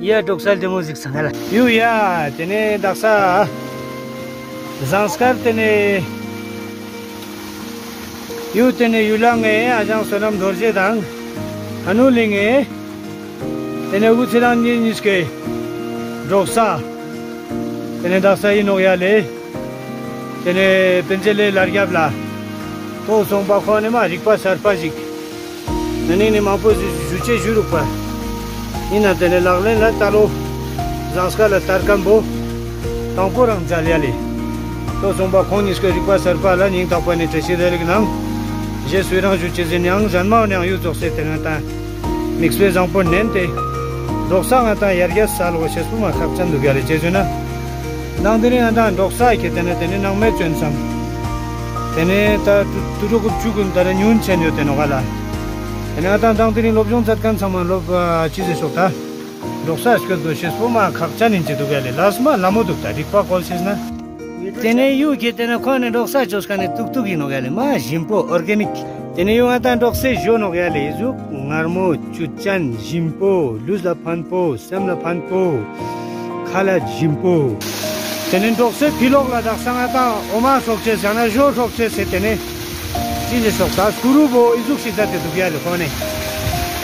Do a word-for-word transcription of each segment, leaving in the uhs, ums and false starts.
ཡ་འབྲོག་ས་ལྡེ་མོ་ཟིག་སང་ལ། ཡུ་ཡ་ཏེ་ནེ་དག་ས་ཟངས་དཀར་ཏེ་ནེ་ཡུ་ཏེ་ནེ་ཡུལ་ལ་ངའི་ཨ་ཞང་བསོད་ནམས་རྡོ་རྗེ་དང་ཨ་ནུ་ལི་ངའི་ཏེ་ནེ་འུ་ཚེ་རང་ཉིས་ཉིས་ཀེ་འབྲོག་ས་ཏེ་ནེ་དག་ས་ཨིན་ནོག་ཡ་ལེ། ཏེ་ནེ་པན་ཙེ་ལེ་ལར་རྒྱབ་ལ་ཏོ་སོང་པ་ཁོང་ནེ་མ་རིག་པ་གསར་པ་ཞིག་ནི་ནི་མང་པོ་ཞུ་ཅེས་ཞུ་རུག་པ། ཨིན་ན་ཏེ་ནེ་ལག་ལེན་ལ་ད་ལོ་ཟངས་དཀར་ལ་དར་ཁན་བོ་དང་པོ་རང་མཇལ་ཡ་ལེ། ཏོ་སོང་པ་ཁོང་ཉིས་ཀེ་རིག་པ་གསར་པ་ལ་སྙིང་ཐག་པ་ནེ་བཀྲ་ཤིས་བདེ་ལེགས་ནང་ཞེས་སུ་རང་ཞུ་ཅེས་ཨིན། ཡང་ཞན་མའོ་ནང་ཡུ་ཙོགས་སེ་ཏེ་ནེ་ད་མིག་དཔེ་བཟང་པོ་ནན་ཏེ་འབྲོག་ས་ང་ཏང་ཡར་རྒྱས་སལ་གོས་ཤེས་པོ་མ་ཁག་ཅན་དུག་ཡ་ལེ། ཅི་ཟེར་ན་དང་དེ་རིང་ང་ཏང་འབྲོག་ས་ཁེ་ཏེ་ནེ་ཏེ་ནེ་ནང་མེད་ཅོན་སམ། ཏེ་ནེ་ད་ཏུ་ཏུ་ཀྲོ་ཀུབ་ཅུ་གུན་ད་ར་ཉུང་ཆེན་ཡོད་ཏེ་ནོག་ག་ལ། ཏེ་ནེ་ང་ཏང་དང་དེ་རིང་སློབ་སྦྱོང་མཛད་ཁན་ཚང་མ་སློབ་ཅི་ཟེར་ཤོག་ད། འབྲོག་ས་སྐྱོད་དོ་ཤེས་པོ་མ་ཁག་ཅན་ཨིན་ཅི་དུག་ག་ལེ། ལས་མ་ལ་མོ་དུག་ད་རིག་པ་བཀོལ་ཤེས་ན། ཏེ་ནེ་ཡུ་ཁེ་ཏེ་ནེ་ཁོང་ནེ་འབྲོག་ས་ཅོས་ཁན་ནི་ཏུག་ཏུག་ཨིན་ནོག་ཡ་ལེ། མ་ཞིམ་པོ་ཨོར་གེ་ནིག། ཏེ་ནེ་ཡུ་ང་ཏང་འབྲོག་སའི་ཞོ་ནོག་ཡ་ལེ། ཟུག་མངར་མོ་ཅུ་ཅན་ཞིམ་པོ་ལུས་ལ་ཕན་པོ་སེམས་ལ་ཕན་པོ་ཁ་ལ་ཞིམ་པོ། ཏེ་ནེ་འབྲོག་སའི་ཕི་ལོག་ལ་དག་ས་ང་ཏང་འོ་མ་སྲོག་ཅེས་ཡང་ན་ཞོ་སྲོག་ཅེས་སེ་ཏེ་ནེ་ཅི་ཟེར་ཤོག་ད་སྐུ་རུ་བོ་ཨི་ཟུག་ཤིག་ཛད་དེ་དུག་ཡ་ལེ་ཁོང་ནེ།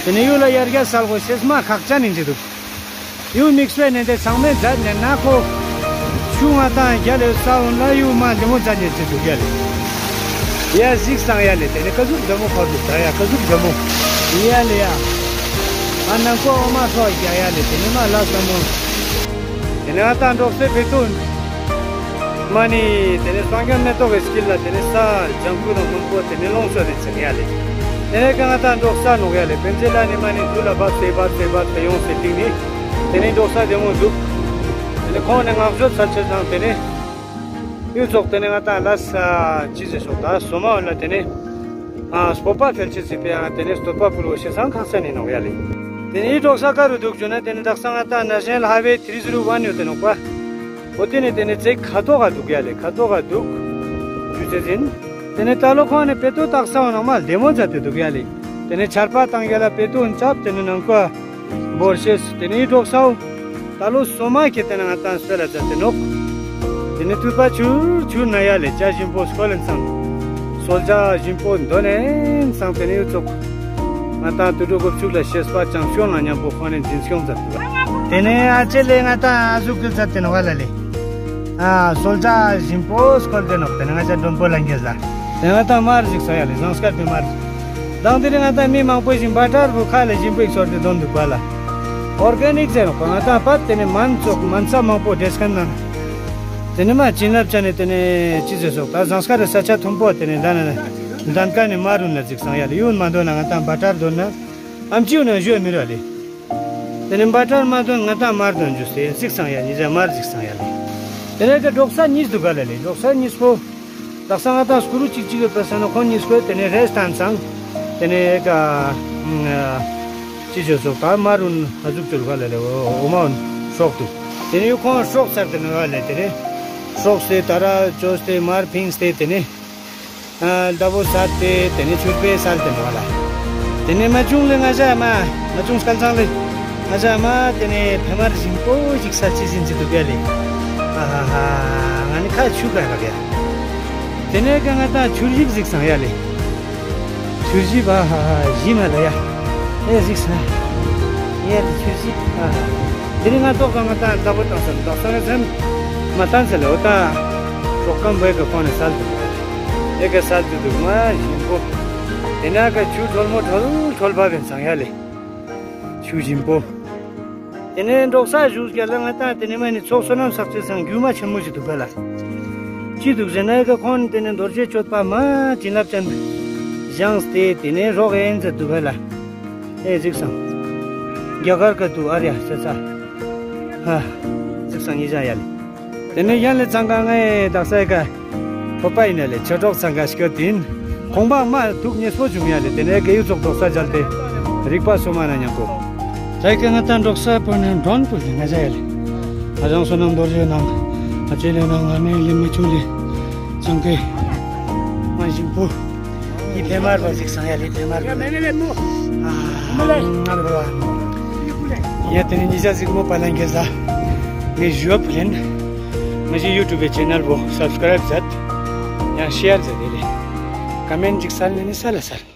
ཏེ་ནེ་ཡུ་ལ་ཡར་རྒྱས་སལ་གོས་ཤེས་མ་ཁག་ཅན་ཨིན་ཅི་དུག། ཡུ་མིག་སྤེ་ནེ་ཏེ་ཚང་མེ་ཛད་ནེ་ན་ཁོ་ཆུ་ང་ཏང་རྒྱ་ལེ་ས་འོན་ལ་ཡུ་མ་ལྡེ་མོ་ཛད་ནེ་ཅི་དུག་ཡ་ལེ། ཡ་ཟིགས་སང་ཡ་ལེ། ཏེ་ནེ་ཀ་ཟུག་ལྡེ་མོ་ཁོར་དུག་ད་ཡ་ཀ་ཟུག་ལྡེ་མོ་ཡ་ལེ་ཡ། ཨ་ནང་ཀོ་འོ་མ་ཐོ་རྒྱ་ཡ་ལེ། ཏེ་ནེ་མ་ལ་ས་མོ། ཏེ་ནེ་ང་ཏང་འབྲོག་སའི་ཕེ་ཏུན། མ་ནེ་ཏེ་ནེ་སངས་རྒྱས་མེ་ཏོག་གི་དཀྱིལ་ལ་ཏེ་ནེ་ས་ལྗང་ཁུ་དང་མོན་པོ་ཏེ་ནེ་ལོངས་སྤྱོད་དེ་ཚང་ཡ་ལེ། ཏེ་ནེ་ཀ་ང་ཏང་འབྲོག་ས་ནོག་ཡ་ལེ། པན་ཙེ་ལ་ནེ་མ་ནེ་དུ་ལ་བབས་སེ་བབས་སེ་བབས་སེ་ཡོངས་སེ་ཏིང་ནེ་ཏེ་ནེ་འབྲོག་ས་ལྡེ་མོ་དུག། ཏེ་ནེ་ཁོང་ནེ་ངག་བཟོ་ཚར་ཆེ་ཚང་ཏེ་ནེ་ཡུ་ཙོགས་ཏེ་ནེ་ང་ཏང་ལ་ས་ཅི་ཟེར་ཤོག་ད་སོ་མ་འོན་ལ་ཏེ་ནེ་ཨ་སྤོབས་པ་འཕེལ་ཆེས་སི་ཕི་ཡ་ཏེ་ནེ་བསྟོད་པ་ཕུལ་བོ་ཤེས་སང་ཁག་ཅན་ཨིན་ནོག་ཡ་ལེ། ཏེ་ནེ་འི་འབྲོག་ས་ཀ་རུ་དུག་ཅོ་ན་ཏེ་ནེ་དག་ས་ང་ཏང་ནེ་ཤ་ནལ་ཧའི་ཝེ་ཐྲི་ཛི་རོ་ཝན་ཡོད་ཏེ་ནོག་པ། འོ་ཏེ་ནེ་ཏེ་ནེ་ཙེ་ཁ་ཐོག་ག་དུག་ཡ་ལེ། ཁ་ཐོག་ག་དུག་ཅུ་ཅེས་ཨིན། ཏེ་ནེ་ད་ལོ་ཁོང་ནེ་པེ་ཏོ་དག་ས་འོ་ནང་མ་ལྡེ་མོ་ཛད་དེ་དུག་ཡ་ལེ། ཏེ་ནེ་ཆར་པ་ཏང་ཡ་ལ་པེ་ཏོ་འོ་ཙབ་ཏེ་ནེ་ནང་ཀ་བོར་ཤེས། ཏེ་ནེ་འི་འབྲོག་ས་བོ་ད་ལོ་སོ་མ་ཁེ་ཏེ་ནེ་ང་ཏང་སྤེ་ལ་ཛད་དེ་ནོག། ཏེ་ནེ་ཐུད་པ་ཆུར་ཆུར་ན་ཡ་ལེ། ཇ་ཞིམ་པོ་སྐོལ་ལེན་སང་། སོལ་ཇ་ཞིམ་པོ་དོན་ལེན་སང་། ཏེ་ནེ་ཡུ་ཙོགས་ང་ཏང་དུད་འགྲོ་གོ་ཕྱུགས་ལ་ཤེས་པ་ཅང་ཤོང་ན་ཉམ་པོ་ཁོང་ནེ་འཛིན་སྐྱོང་ཛད་དེ། ཏེ་ནེ་ཨ་ཅེ་ལེ་ང་ཏང་ཨ་ཟུག་གི་ཛད་དེ་ནོག་ག་ལ་ལེ། ཨ་སོལ་ཇ་ཞིམ་པོ་སྐོལ་ཏེ་ནོག། ཏེ་ནེ་ང་ཅག་མགྲོན་པོ་ལྷན་རྒྱས་ལ། ཏེ་ནེ་ང་ཏང་མར་ཟིགས་སང་ཡ་ལེ། ཟངས་དཀར་པའི་མར། དང་དེ་རིང་ང་ཏང་མི་མང་པོ་ཞིག་བ་ཊར་བོ་ཁ་ལ་ཞིམ་པོ་ཞིག་ཚོར་ཏེ་དོན་དུག་པ་ལ། ཨོར་གེ་ནིག་ཟེར་ནོག་པ། ང་ཏང་པད་ཏེ་ནེ་མན་ཙོགས་མན་ཙ་མང་པོ་འདྲེས་ཁན་ནང་། ཏེ་ནེ་མ་བྱིན་རླབས་ཅན་ནི་ཏེ་ནེ་ཅི་ཟེར་ཤོག་ད་ཟངས་དཀར་རི་ས་ཆ་ཐུམ་པོ་ཏེ་ནེ་ལྡན་ལྡན་ཁན་ནི་མར་རུ་ན་ཟིགས་སང་ཡ་ལེ། ཡུན་མ་དོན་ན་ང་ཏང་བ་ཊར་དོན་ན་ཨམ་ཅིའུ་ན་ཞུ་མི་ར་ལེ། ཏེ་ནེ་བ་ཊར་མ་དོན་ང་ཏང་མར་དོན་ཞུས་ཏེ་ཟིགས་སང་ཡ། ཉི་ཟ་མར་ཟིགས་སང་ཡ་ལེ། ཏེ་ནེ་ཀ་འབྲོག་ས་ཉིས་དུག་ག་ལ་ལེ། འབྲོག་ས་ཉིས་པོ། དག་ས་ང་ཏང་སྐུ་རུ་ཅིག་ཅིག་ཡོད་པ་ས་ན་ཁོང་ཉིས་པོ་ཏེ་ནེ་རེས་ཏང་སང་། ཏེ་ནེ་ཀ་ཅི་ཅོ་སོག་ད་མར་རུ་ན་ཨ་ཟུག་ཅོ་ག་ལ་ལེ། འོ་འོ་མ་འོ་ན་སྲོག་དུག། ཏེ་ནེ་ཡུ་ཁོང་སྲོག་ཚར་ཏེ་ནོག་ག་ལེ། ཏེ་ནེ་སྲོག་སྟེ་ད་ར་ཅོས་ཏེ་མར་ཕིངས་ཏེ་ཏེ་ནེ། ཨ་ལྡ་བོ་སལ་ཏེ་ཏེ་ནེ་ཆུར་པེ་སལ་ཏེ་ནོག་ལ། ཏེ་ནེ་མ་ཆུང་ལེ་ང་ཞ་མ་མ་ཆུང་སྐལ་ཚང་ལེ་ང་ཞ་མ་ཏེ་ནེ་ཕེ་མར་ཞིམ་པོ་ཞིག་སལ་ཅེས་ཨིན་ཅི་དུག་ག་ལེ། ཨ་ཧ་ཧ་ང་ནི་ཁ་ཆུ་ག་ལ་ག་ཡ། ཏེ་ནེ་ཀ་ང་ཏང་ཆུར་ཞིབ་ཟིགས་སང་ཡ་ལེ། ཆུར་ཞིབ་ཨ་ཧ་ཧ་ཞིམ་མ་ལ་ཡ། ཨེ་ཟིགས་སང་ཡ་ལེ་ཆུར་ཞིབ་ཨ་ཧ། ཏེ་ནེ་ང་ཏོག་ང་ཏང་ལྡ་བོ་ཏང་སང་ཏོག་སང་ངེ་སེམས་མ་ཏང་ས་ལེ། འོ་ཏ་སྲོག་སྐམ་བོའི་ཀ་ཁོང་ནེ་སལ་ཏེ་ཨེ་ཀ་སལ་ཏེ་དུག་མ་ཞིམ་པོ། ཏེ་ན་ཀ་ཆུ་ཁྲོལ་མོ་ཁྲོལ་ཁྲོལ་བབ་ཨིན་སང་ཡ་ལེ། ཆུ་ཞིམ་པོ། ཏེ་ནེ་འབྲོག་ས་བཞུགས་རྒྱ་ལ་ང་ཏང་ཏེ་ནེ་མ་ནི་ཚོགས་བསོད་ནམས་བསགས་ཅེས་སང་རྒྱུ་མ་ཆེན་མོ་ཞིག་དུག་ག་ལ། ཅི་དུག་ཟེར་ན་ཨེ་ཀ་ཁོང་ཏེ་ནེ་རྡོ་རྗེ་གཅོད་པ་མ་བྱིན་རླབས་ཅན་བཞེངས་ཏེ་ཏེ་ནེ་རོགས་ཨེ་ཨིན་ཟེར་དུག་ག་ལ། ཨེ་ཟིགས་སང་། རྒྱ་གར་ཀ་དུག་ཨ་རེ་ཡ་ས་ཚ། ཧ། ཟིགས་སང་ཉི་ཟ་ཡ་ལེ། ཏེ་ནེ་ཡན་ལེ་ཚང་ཀ་ངའི་དག་ས་ཨེ་ཀ་ཕོ་པ་ཨིན་ན་ལེ་ཆོས་གྲོགས་ཚང་ཀ་སྐྱོད་དེ་ཨིན། ཁོང་པ་མ་ཐུག་ཉེས་པོ་བྱུང་ཡ་ལེ། ཏེ་ནེ་ཀ་ཡུ་ཙོགས་འབྲོག་ས་མཇལ་ཏེ་རིག་པ་སོ་མ་ན་ཉམ་པོ། ད་ཨེ་ཀ་ང་ཏང་འབྲོག་ས་པོ་ནེ་མགྲོན་པོ་ལེ་ང་ཞ་ཡ་ལེ། ཨ་ཞང་བསོད་ནམས་རྡོ་རྗེ་ནང་ཨ་ཅེ་ལེ་ནང་ཨ་ནེ་ལེ་མ་ཆུང་ལེ་ཚང་ཀེ་མ་ཞིམ་པོ། ཨི་ཕེ་མར་བ་ཟིགས་སང་ཡ་ལེ་ཕེ་མར་བ། ཨ་ང་རོ་བ། ཡ་ཏེ་ནེ་ཉེ་ཞ་ཟིག་མོ་པ་ལང་གེ་ཟ། ངའི་ཞུ་བ་ཕུལ་ཨིན། ངའི་ཡུ་ཊུབ་ཅེ་ནལ་བོ་སབ་སི་ཀ་རའིབ་ཛད། ཡང་ཤེར་ཛད་དེ་ལེ། ཀོ་མེན་ཊ་ཅིག་སལ་ན་ནི་སལ་ལ་སལ།